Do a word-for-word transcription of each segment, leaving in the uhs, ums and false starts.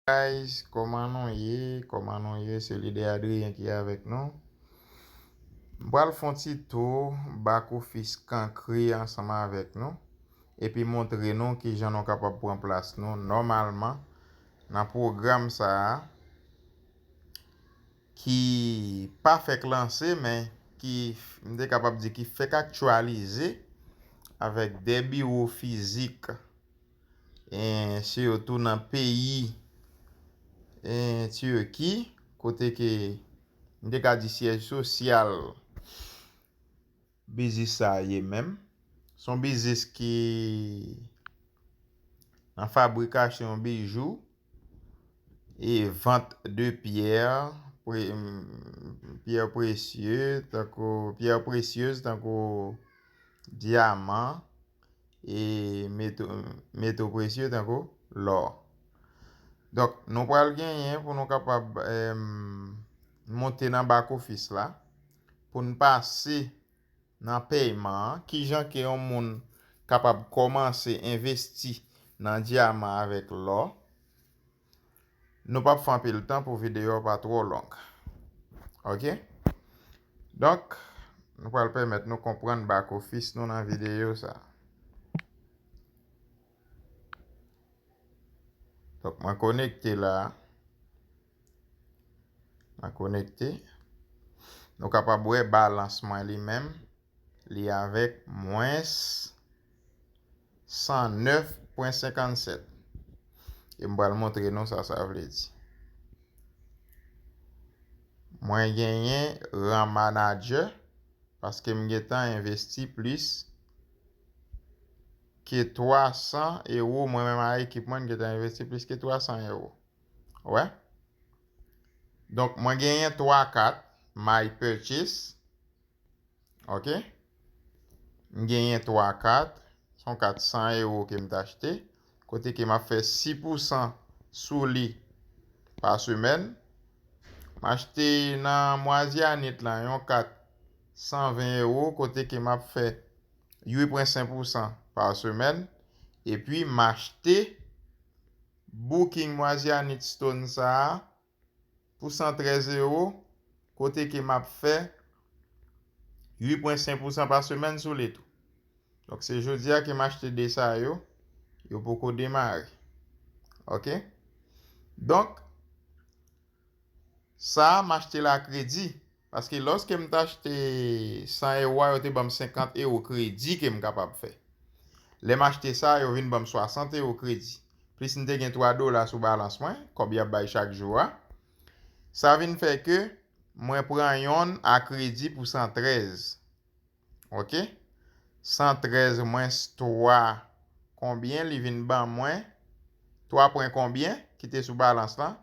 Guys, kòman nou ye? Kòman nou ye? Se lidè Adrien ki avèk nou. M pral fè yon ti tou back office Cancri ansanm avèk nou, epi montre nou kijan nou kapab pran plas nou nòmalman nan pwogram sa a ki pa fèk lanse, men ki, m te kapab di, ki fèk aktyalize avèk de biwo fizik, e sitou nan peyi, e Turki, kote ke m te ka di syèj sosyal biznis sa a ye menm. Se yon biznis ki nan fabrikasyon bijou e vant de pyè, pre, pyè presye, tankou pyè presyez, tankou dyaman, e meto, meto presye, tankou lò. Donk, nou pral genyen pou nou kapab, em, monte nan back office la, pou n pase nan pèyman an, kijan ke yon moun kapab kòmanse envesti nan dyaman avèk lò. Nou p ap fè anpil tan pou videyo a pa twò long. Oke? Donk, nou pral pèmèt nou konprann back office nou nan videyo sa. Donk, mwen konekte la. Mwen konekte. Nou kapab wè balans mwen li menm. Li avèk mwens san nèf pwen senkannsèt. E m pral montre nou sa sa vle di. Mwen genyen ran manager paske m gentan envesti plis ke twa san ewo. Mwen menm ak ekip mwen, n gentan envesti plis ke twa san ewo. Wè? Donk, mwen genyen twa kat, my purchase. Oke? M genyen twa kat, se yon kat san ewo ke m t achte, kote ke m ap fè sis pousan sou li pa semèn. M achte nan mwa zyanit lan yon kat san ven ewo, kote ke m ap fè uit pwen senk pousan pa semèn. Epi m achte booking mwa zyanit Stone sa a pou san trèz ewo, kote ke m ap fè uit pwen senk pousan pa semèn sou li tou. Donk, se jodi a ke m achte de sa yo, yo poko demare. Oke? Donk, sa a, m achte l a kredi. Paske lòske m t achte san ewo a, yo te ban m senkant ewo kredi ke m kapab fè. Lè m achte sa, yo vin ban m swasant ewo kredi. Plis m te gen twa dola sou balans mwen, kòb y ap bay chak jou a. Sa vin fè ke mwen pran yonn a kredi pou san trèz. Oke? San trèz mwens twa konbyen li vin ban mwen? Twa pwen konbyen ki te sou balans lan?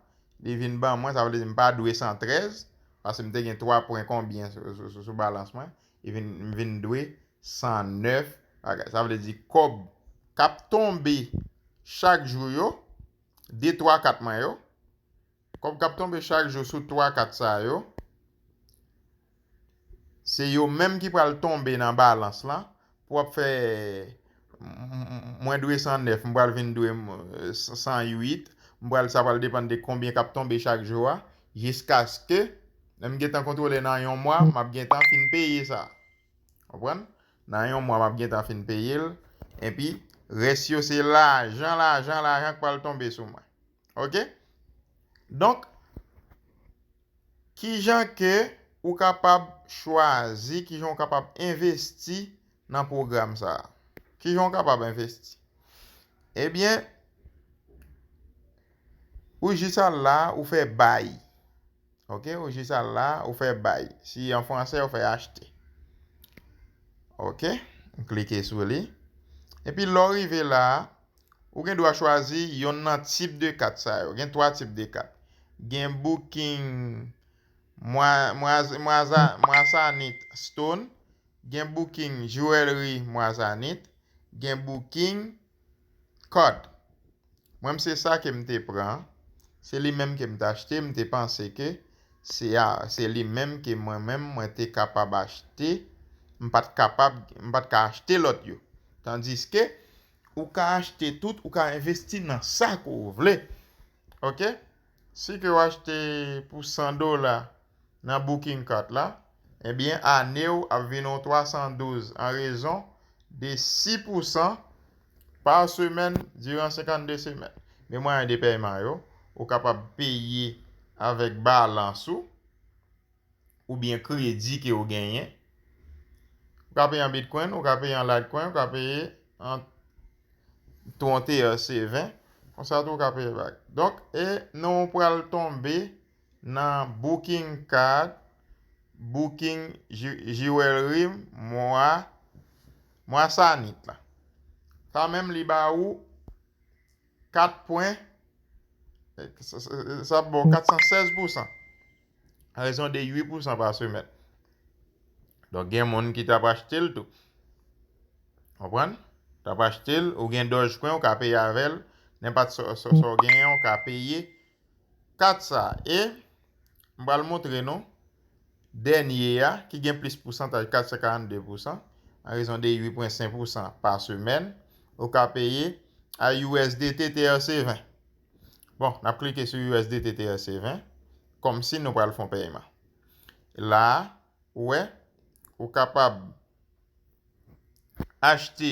Li vin ban mwen, sa vle di m pa dwe san trèz, paske m te gen twa pwen konbyen sou, sou, sou, sou balans mwen. Li vin, m vin dwe san nèf bagay. Sa vle di kòb k ap tonbe chak jou yo, de twa kat mwen yo, kòb k ap tonbe chak jou sou twa kat sa yo, se yo menm ki pral tonbe nan balans lan pou ap fè, m, m, m, mwen dwe san nèf, m pral vin dwe, m, san uit, m pral, sa pral depann de konbyen k ap tonbe chak jou a, jiskaske lè m gentan kontwole nan yon mwa, m ap gentan fin peye sa. Konprann? Nan yon mwa, m ap gentan fin peye l. Epi, rès yo se lajan, lajan, lajan k pral tonbe sou mwen. Oke? Donk, kijan ke ou kapab chwazi, kijan ou kapab envesti nan pwogram sa a? Kijan ou kapab envesti? Ebyen, ou jis al la, ou fè bay. Oke, ou jis al la, ou fè bay. Si an fransè, ou fè achte. Oke, m klike sou li. Epi lè w rive la, ou gen dwa chwazi yonn nan tip de kat sa yo. Gen twa tip de kat. Gen booking mwa, mwa, mwa, mwa sanit stone, gen booking jewelry mwa sanit, gen booking card. Mwen, se sa ke m te pran. Se li menm ke m te achte. M te panse ke se a, se li menm ke mwen menm, mwen te kapab achte. M pa t kapab, m pa t ka achte lòt yo. Tandiske, ou ka achte tout, ou ka envesti nan sa ke w vle. Ok? Si ke w achte pou san dola nan Booking Card la, ebyen, ane w ap vin yon twa san douz an rezon de sis pousan pa semèn diran senkannde semèn. Men mwayen de pèyman yo, ou kapab peye avèk balans ou, oubyen kredi ke w genyen. Ou ka peye an Bitcoin, ou ka peye an Litecoin, ou ka peye an Tron T R C ven. Konsa tou, ou ka peye bak. Donk, e nou pral tonbe nan Booking Card, Booking Ju- Jewelry mwa, mwa sanit la. Sa menm li ba ou kat pwen, sa, sa, sa ba w kat san sèz pousan. An rezon de uit pousan pa semèn. Donk, gen moun ki t ap achte l tou. Konprann? T ap achte l, ou gen Dogecoin, ou ka peye avè l, nenpòt sa, sa, sa w genyen, ou ka peye kat sa. E, m pral montre nou, dènye a, ki gen plis pousantaj kat san karannde pousan, an rezon de uit pwen senk pousan pa semèn, ou ka peye a U S D T T R C ven. Bon, n ap klike sou U S D T T R C ven, kòmsi nou pral fè yon pèyman. La a, ou wè, ou kapab achte,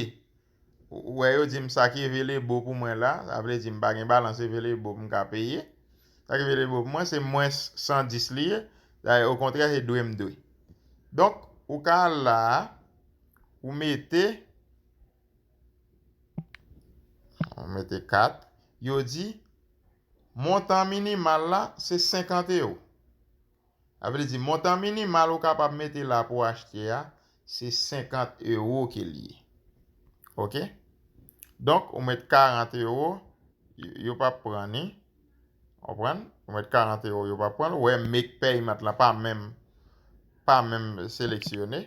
ou wè yo di m sa ki available pou mwen la, sa vle di m pa gen balans available pou m ka peye. Sa ki available pou mwen, se mwens san dis li ye, dayè, okontrè, se dwe m dwe. Donk, ou ka al la a, ou mete, ou mete kat, yo di, montan minimal la, se senkant ewo. Sa vle di, montan minimal ou kapab mete la pou w achte a, se senkant ewo ke l ye. Ok? Donk, ou met karant ewo, yo, yo p ap pran ni. Konprann? Ou met karant ewo, yo p ap pran l. Ou wè, make payment la pa menm, pa menm seleksyone.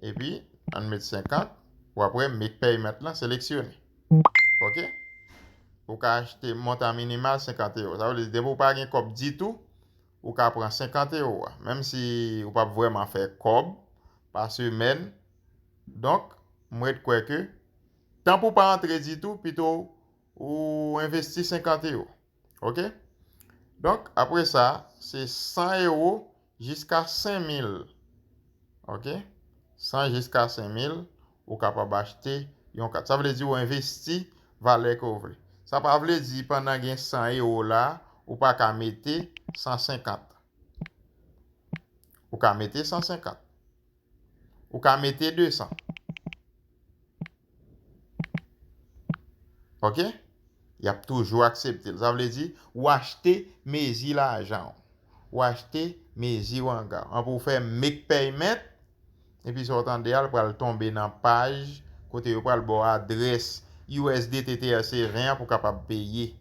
Epi, ann met senkant, w ap wè make payment lan seleksyone. Ok? Ou ka achte montan minimal senkant ewo. Sa vle di, depi w pa gen kòb ditou, ou ka pran senkant ewo a. Menm si ou p ap vrèman fè kòb pa semèn. Donk, mwen kwè ke, tanpri w pa antre ditou, pito ou envesti senkant ewo. Ok? Donk, apre sa, se san ewo jiska senk mil. Ok? San jiska senk mil, ou kapab achte yon kat. Sa vle di ou envesti valè ke w vle. Sa pa vle di pandan gen san ewo la, ou pa ka mete san senkant. Ou ka mete san senkant. Ou ka mete de san. Ok? Y ap toujou aksepte l. Sa vle di, ou achte mezi lajan w. Ou achte mezi wanga w. Ann pou w fè make payment, epi sa w tande a, l pral tonbe nan paj kote yo pral ba w adrès U S D T T R C ven an pou w kapab peye.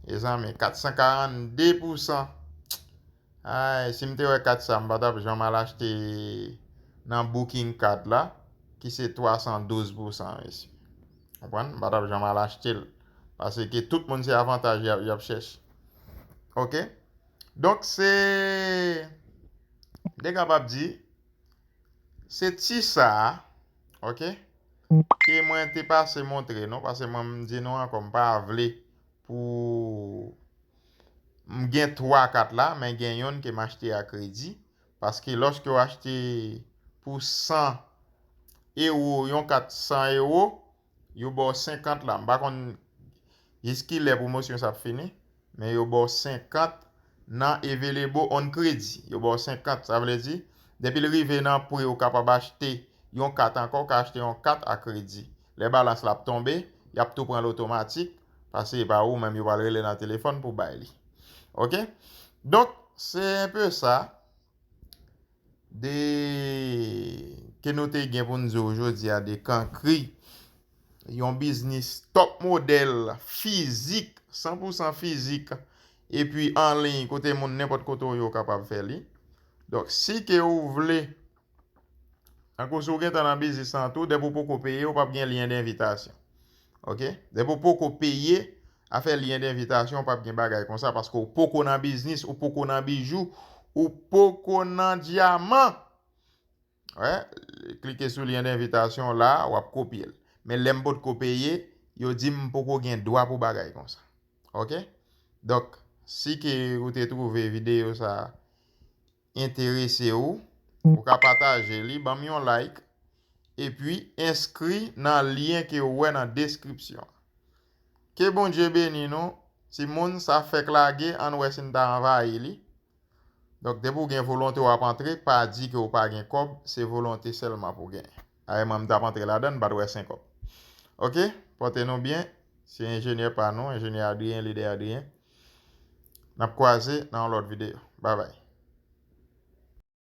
Mezanmi, kat san karannde pousan. Ay, si m te wè kat sa, m pa t ap janm al achte nan Booking Card la, ki se twa san douz pousan, mesye. Konprann? M pa t ap janm al achte l. Paske tout moun se avantaj y ap, y ap chèche. Ok? Donk, se, m te kapab di, se ti sa a, ok, ke mwen te pase montre nou, paske mwen, m di nou ankò, m pa vle pou m gen twa kat la, men gen yonn ke m achte a kredi. Paske lòske w achte pou san ewo, yon kat san ewo, yo ba w senkant la. M pa konn jiskilè pwomosyon sa ap fini, men yo ba w senkant nan available on kredi. Yo ba w senkant, sa vle di, depi l rive nan pri ou kapab achte yon kat ankò, ou ka achte yon kat a kredi. Lè balans la ap tonbe, y ap tou pran l otomatik, paske se pa ou menm yo pral rele nan telefòn pou bay li. Ok? Donk, se enpe sa de ke nou te gen pou n di w jodi a de Kankri, yon biznis top modèl, fizik, san pou san fizik, epi an liy, kote moun nenpòt kote w ye w kapab fè li. Donk, si ke ou vle, tankou si w gentan nan biznis lan tou, depi w poko peye, ou p ap gen lyen denvitasyon. Ok? Depi w poko peye, afè lyen denvitasyon, ou p ap gen bagay konsa, paske ou poko nan biznis, ou poko nan bijou, ou poko nan dyaman. Wè, klike sou lyen denvitasyon la, w ap kopye l. Men lè m potko peye, yo di m m poko gen dwa pou bagay konsa. Ok? Donk, si ke ou te twouve videyo sa a enterese ou, ou ka pataje li, ban m yon like, epi enskri nan lyen ke ou wè nan deskripsyon. Ke Bondye beni nou, timoun, sa fèk lage, ann wè si n ta anvayi li. Donk, depi w gen volonte w ap antre, pa di ke w pa gen kòb, se volonte sèlman pou w genyen. Ayè, mwen, m t ap antre ladan, m pa t wè senk kòb. Oke? Pòte nou byen. Se enjenyè pa nou, enjenyè Adrien, lidè Adrien. N ap kwaze nan yon lòt videyo. Babay.